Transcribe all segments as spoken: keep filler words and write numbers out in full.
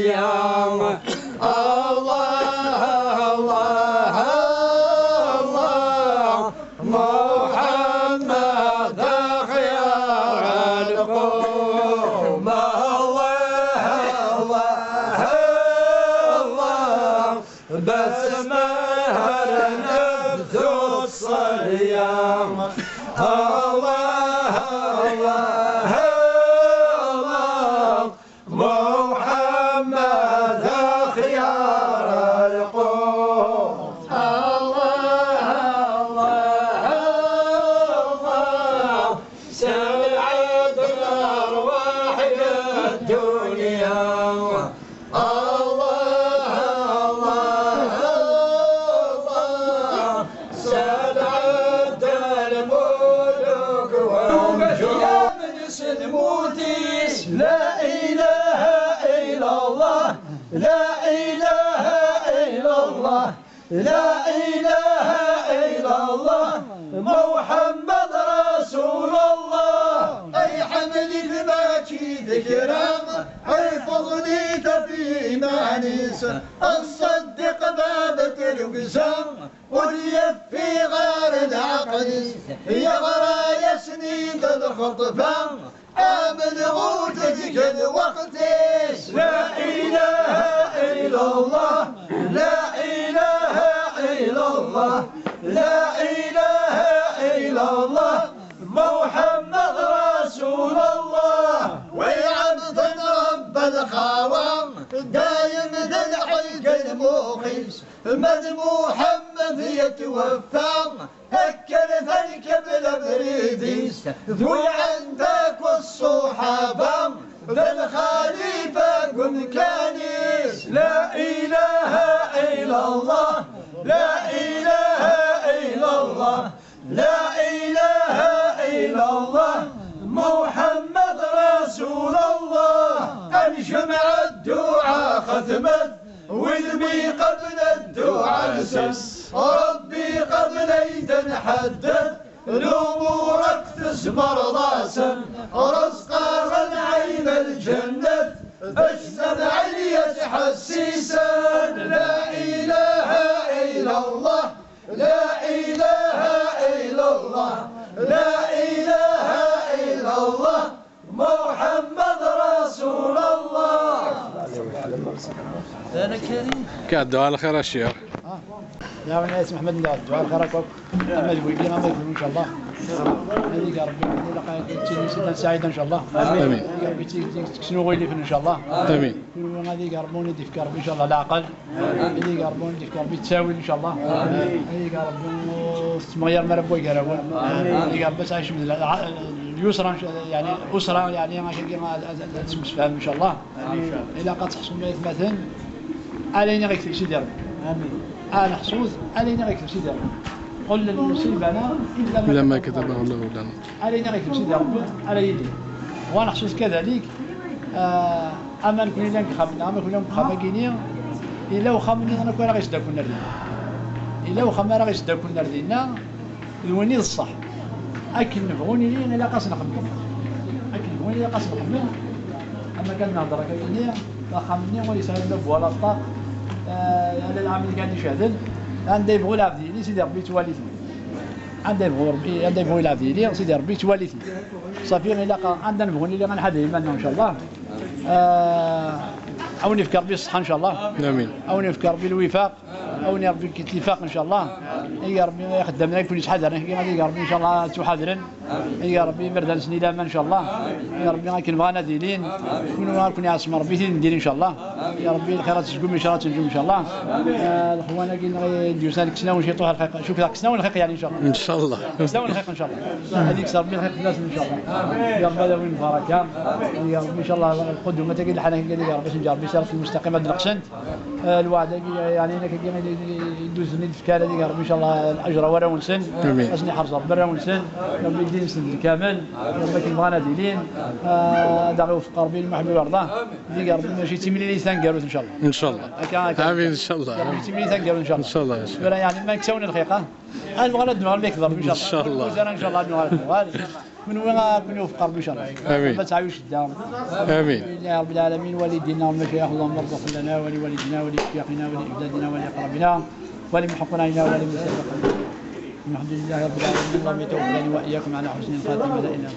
الله، الله، الله، محمد خيار القوم. الله، الله، الله، بسمة نبذ الصيام. الله، الله، الله، محمد خيار القوم. الله، الله، الله، سبعة الأرواح للدنيا. الله، الله، الله، سبعة الملوك والجود. يا من سلموتيس، لا إله إلا الله، لا إله إلا الله، لا إله إلا الله، محمد رسول الله. أي حمل الماكي ذكرى، أي فضلي في إيمانيس، الصدق باب تلوزا، وليفي غار العقل، يا غرايا سنين الخطبة، آمن غوتك الوقت. لا إله إلا الله، لا إله إلا الله، لا إله إلا الله، محمد رسول الله. ويعبد رب الخوام، دايم ذا الحق المخيس، مد محمد يتوفى، فكر فالكبل بريديس، ذوي عندك والصحابة، بالخليفة قم كانيس. لا إله إلا الله، لا إله إلا الله، لا إله إلا الله، محمد رسول الله. أنجمع الدعاء ختمت، وذمي قبل الدعاء سس، ربي قبل يتنحدث، الأمور تسمر راسا، رزق غنعيم الجنة، السمع لي تحسيسا. لا إله إلا الله، لا إله إلا الله، لا إله إلا الله، محمد رسول الله. Kɛeddu ɛla xir a ccix. Daɣen a Smeḥmed, nɛeddu ɛla xir akk. Ama d wigi, ama d wigi, ncallah. Ad ig Ṛebbi, ilaq ad d-tili sida saɛida, ncallah. Amin. Ad ig Ṛebbi, tt-, tt-, tekksen uɣilif, ncallah. Amin. Kunwi ad ig Ṛebbi, ad d-ifk Ṛebbi, ncallah, leɛqel. Ad ig Ṛebbi, ad d-ifk Ṛebbi ttawil, ncallah. Ad ig Ṛebbi, ur tettmeɣyarem ara n wagarawen. Ad ig Ṛebbi, ad tɛicem d la-, lyusra, nca-, yeɛni, usra, yeɛni, akkagi ad, ad, ad, ad temsefham, ncallah. Ilaq ad teḥṣum ay atmaten, ala ayen i ɣ-yekteb Sidi Ṛebbi. Amin. Ad neḥṣu, ala ayen i ɣ-yekteb Sidi Ṛebbi. قل لن يصيبنا إلا ما كتبه الله لنا. Ala ayen i ɣ-yekteb Sidi Ṛebbi ara yili. Wa neḥṣu kadalik, ah, ama nekni llan deg uxxam-nneɣ, ama nekni llan deg uxxam-agi-ni, yella uxxam nniḍen akk ara ɣ-isdakklen ar dinna. Yella uxxam ara ɣ-isdakklen ar dinna, d win i d ṣṣeḥ. Akken nebɣu nili, ilaq ad s-nxemmem. Akken nebɣu nili, ilaq ad s-nxemmem. Ama kan nehder akka-nni, axxam-nni ur yesɛi la bwa la ṭṭaq, eh, ala lɛamil kan icehden. Anda yebɣu lɛebd yili, Sidi Ṛebbi yettwali-t. Anda yebɣu Ṛebbi, anda yebɣu lɛebd yili, Sidi Ṛebbi yettwali-t. Ṣafi, ilaq anda nebɣu nili, ad nḥader iman-nneɣ, ncallah. Eh, a wen-ifk Ṛebbi ṣṣeḥḥa, ncallah. Amin. A wen-ifk Ṛebbi lwifaq. A wen-irbi tifaq, ncallah. Ig Ṛebbi ixeddamen akken yettḥadaren, ig Ṛebbi, ncallah, ad ttuḥadren. Ig Ṛebbi iberdan-nsen i laman, ncallah. Ig Ṛebbi akken bɣan ad ilin. Kunwi ad ken-iɛṣem Ṛebbi tin n din, ncallah. Ig Ṛebbi lxir ad tezgum, ncallah, ad tenǧum, ncallah. Eh, lexwan-agi-nneɣ i d-yusan, kksen-awen ciṭuḥ lxiq, cukkeɣ kksen-awen lxiq, yeɛni, ncallah. Ncallah. Kksen-awen lxiq, ncallah. Ad ikkes Ṛebbi lxiq fell-asen, ncallah. Ig Ṛebbi ad awin lbaraka. Ig Ṛebbi, ncallah, lquduma-agi d leḥnak-agi, ig Ṛebbi ad tenǧer Ṛebbi sirat lmustaqima ad d-neqsent. Eh, lweɛd-agi, yeɛni, akkagi i d-, i d-, i d-uzen i d-fkan, ad ig Ṛebbi, ncallah, laǧr i warraw-nsen. Amin. Ad sen-iḥrez Ṛebbi arraw-nsen. Ṛebbi ddin-nsen d lkamel. Ṛebbi akken bɣan ad ilin. Eh, ad aɣ-iwefeq Ṛebbi lmuḥib u yerḍa. Ad ig Ṛebbi mačči d timlilit taneggarut, ncallah. Ncallah. Akka, akka. Amin, ncallah. Ig Ṛebbi d timlilit taneggarut, ncallah. Ncallah. Tura, yeɛni, ma kksawen lxiq, ha? Ad nuɣal ad nuɣal mi yekḍer, ncallah. Ncallah. Ur ncallah ad nuɣal ad nuɣal. Kunwi ad ken-iwefeq Ṛebbi, incallah. Amin. Ma teɛyuc ddam. Amin. Alḥamdulillahi Ṛebbil ɛalamin, walidina wa macayixna, Allahumma rḍu lana wa liwalidina wa liɛṣayirina wa liajdadina wa liaqrabina wa limaḥquqina wa limusabaqina. Alḥamdulillahi Ṛebbil ɛalamin, Allahumma tawaffana wa iyyakum ɛala ḥusnil xatima.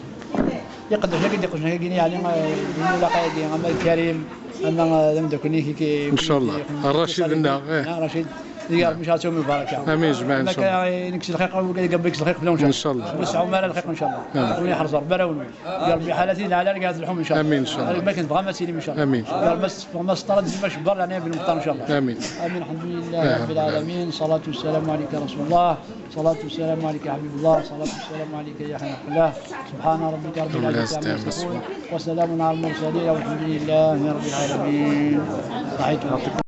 Iqeddec-agi, d iqeddec-agi, yeɛni, eh, di lmulaqa-agi, ama Karim, ama, eh, d ameddakel-ik, i-, i-, Incallah. i-, Racid, i-, nneɣ, eh. Ah, Racid. Di Ṛebbi, incallah, ad tawim lbaraka. Amin, jmaɛ, incallah. Nekk s lxir, Ur yekkes lxir fell-awen, incallah. Incallah. Ur tesɛum ara lxir, incallah. Amin. Ur yeḥrez Ṛebbi ara wen. Ya Ṛebbi, ḥalat-i lɛali, ara telḥum, incallah. Amin, incallah. Akken ma teffɣem ad tilim, incallah. Amin. Ya Ṛebbi, ma s-, ma s-ṭṭara ad tilim, acebbar, leɛnaya ben Muxtar, incallah. Amin. آمين. الحمد لله رب العالمين، الصلاة والسلام عليك يا رسول الله، الصلاة والسلام عليك يا حبيب الله، الصلاة والسلام عليك يا حبيب الله. سبحان ربك رب العزة عما يصفون، وسلام على المرسلين، والحمد لله رب العالمين. صحيت.